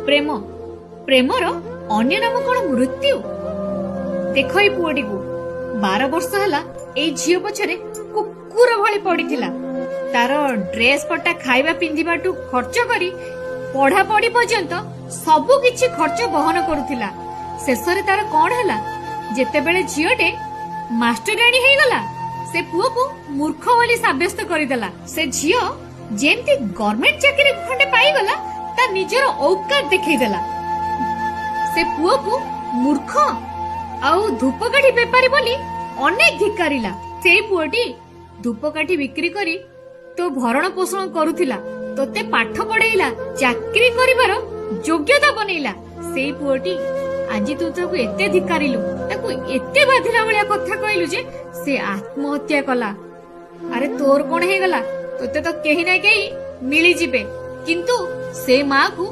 ପ୍ରେମ, ପ୍ରେମର ଅନ୍ୟ ନାମ କଣ ମୃତ୍ୟୁ? ଦେଖ ଏଇ ପୁଅଟିକୁ, 12 ବର୍ଷ ହେଲା ଏଇ ଝିଅ ପଛରେ କୁକୁର ଭଳି ପଡିଥିଲା। ତାର ଡ୍ରେସ ପଟା, ଖାଇବା ପିନ୍ଧିବାଠୁ ଖର୍ଚ୍ଚ କରି ପଢାପଢି ପର୍ଯ୍ୟନ୍ତ ସବୁ କିଛି ଖର୍ଚ୍ଚ ବହନ କରୁଥିଲା। ଶେଷରେ ତାର କଣ ହେଲା? ଯେତେବେଳେ ଝିଅଟେ ମାଷ୍ଟରାଣୀ ହେଇଗଲା, ସେ ପୁଅକୁ ମୂର୍ଖ ବୋଲି ସାବ୍ୟସ୍ତ କରିଦେଲା। ସେ ଝିଅ ଯେମିତି ଗଭର୍ଣ୍ଣମେଣ୍ଟ ଚାକିରି ଖଣ୍ଡେ ପାଇଗଲା, ତା ନିଜର ଔକାତ ଦେଖେଇଦେଲା। ସେ ପୁଅକୁ ମୂର୍ଖ ଆଉ ଧୂପକାଠି ବେପାରୀ ବୋଲି ଅନେକ ଧିକ୍କାରିଲା। ସେଇ ପୁଅଟି ଧୂପକାଠି ବିକ୍ରି କରି ତୋ ଭରଣ ପୋଷଣ କରୁଥିଲା, ତୋତେ ପାଠ ପଢେଇଲା, ଚାକିରି କରିବାର ଯୋଗ୍ୟତା ବନେଇଲା। ସେଇ ପୁଅଟି ଆଜି ତୁ ତାକୁ ଏତେ ଧିକ୍କାରିଲୁ, ତାକୁ ଏତେ ବାଧିଲା ଭଳିଆ କଥା କହିଲୁ ଯେ ସେ ଆତ୍ମହତ୍ୟା କଲା। ଆରେ, ତୋର କଣ ହେଇଗଲା? ତୋତେ ତ କେହି ନା କେହି ମିଳିଯିବେ, କିନ୍ତୁ ସେ ମାକୁ